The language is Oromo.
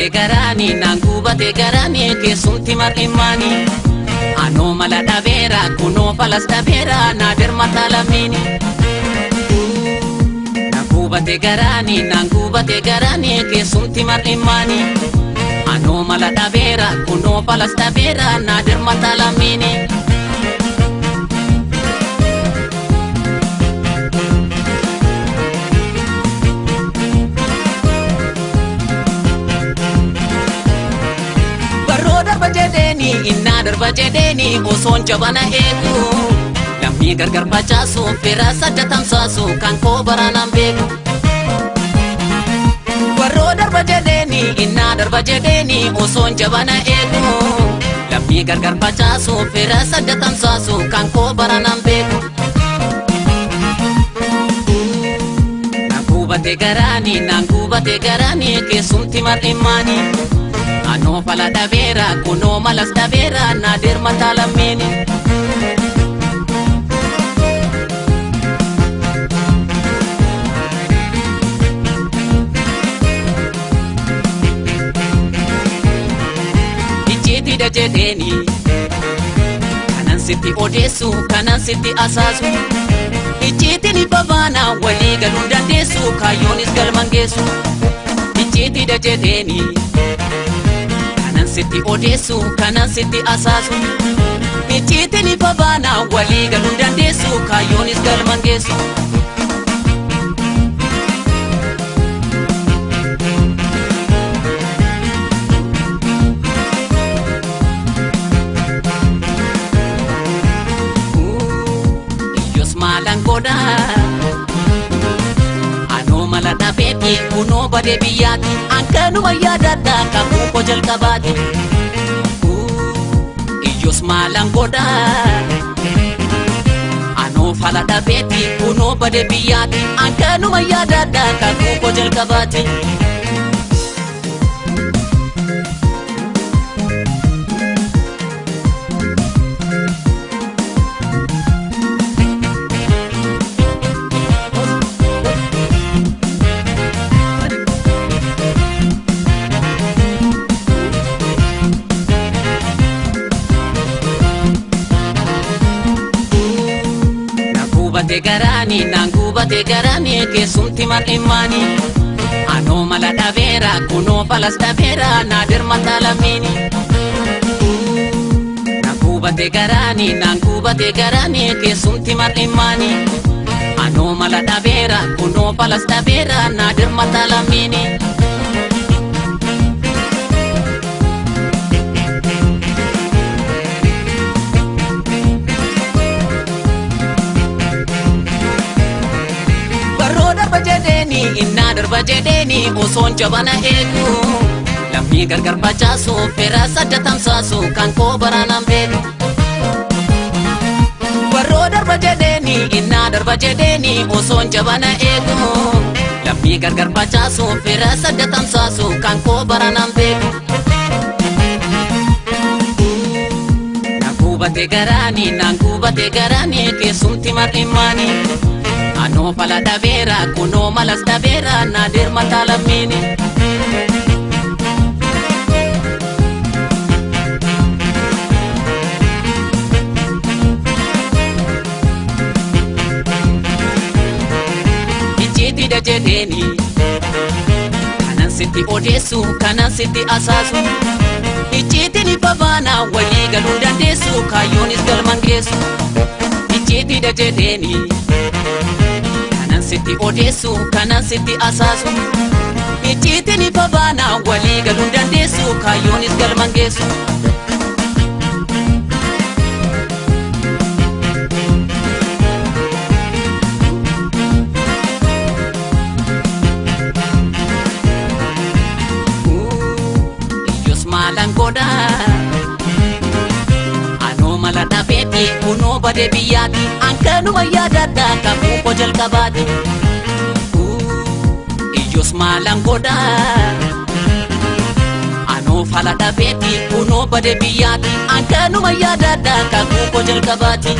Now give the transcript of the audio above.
Gubate garaani naan gubate garaani keessumti mar'immaani. Anoo mala dhabeera kunoo falas dhabeera naa dirmata lammiini. Na gubate garaani naan gubate garaani keessumti mar'immaani. Anoo mala dhabeera kunoo falas dhabeera naa dirmata lammiini. Barroo darba jedheeni innaa darba jedheeni osoon jabana eegu. Lammii gargar facaasu fira sadda tamsaasu kan koo baranaan beeku. Barroo darba jedheeni innaa darba jedheeni osoon jabana eegu. Lammii gargar facaasu fira sadda tamsaasu kan koo baranaan beeku. Na gubate garaani naan gubate garaani keessumti mar'immaani. Anoo fala dhabeera kunoo malas dhabeera naa dirmata lammiini. Icciitiidha jedheeni kanan sitti odeessu kanan sitti asaasu. Icciitiin ifa baana walii galuun dandeessu kaayyoonis galman geessu. Icciitiidha jedheeni. Kanan sitti odeessu kanan sitti asaasu. Icciitiin ifa baana walii galuun dandeessu kaayyoonis galman geessu. Iyyos maalan godhaa? Anoo mala dhabeeti kunoo badee biyyaati akkanuma yaadadha kakuu koo jalqabaati. Iyyos maalan godhaa? Anoo fala dhabeeti kunoo badee biyyaati akkanuma yaadadha kakuu koo jalqabaati. Na gubate garaani naan gubate garaani keessumti mar'immaani. Anoo mala dhabeera kunoo falas dhabeera naa dirmata lammiini. Na gubate garaani naan gubate garaani keessumti mar'immaani. Anoo mala dhabeera kunoo falas dhabeera naa dirmata lammiini. Barroo darba jedheeni innaa darba jedheeni osoon jabana eegu. Lammii gargar facaasu fira sadda tamsaasu kan koo baranaan beeku. Barroo darba jedheeni innaa darba jedheeni osoon jabana eegu. Lammii gargar facaasu fira sadda tamsaasu kan koo baranaan beeku. Na gubate garaani naan gubate garaani keessumti mar'immaani. Anoo fala dhabeera kunoo malas dhabeera naa dirmata lammiini. Icciitiidha jedheeni kanan sitti odeessu kanan sitti asaasu. Icciitiin ifa baana walii galuun dandeessu kaayyoonis galman geessu. Icciitiidha jedheeni. Kanan sitti odeessu kanan sitti asaasu. Icciitiin ifa baana walii galuun dandeessu kaayyoonis galman geessu. Iyyos maalan godhaa? Anoo mala dhabeeti kunoo badee biyyaati akkanuma yaadadha kakuu koo jalqabaati. Iyyos maalan godhaa? Anoo fala dhabeeti kunoo badee biyyaati akkanuma yaadadha kakuu koo jalqabaati.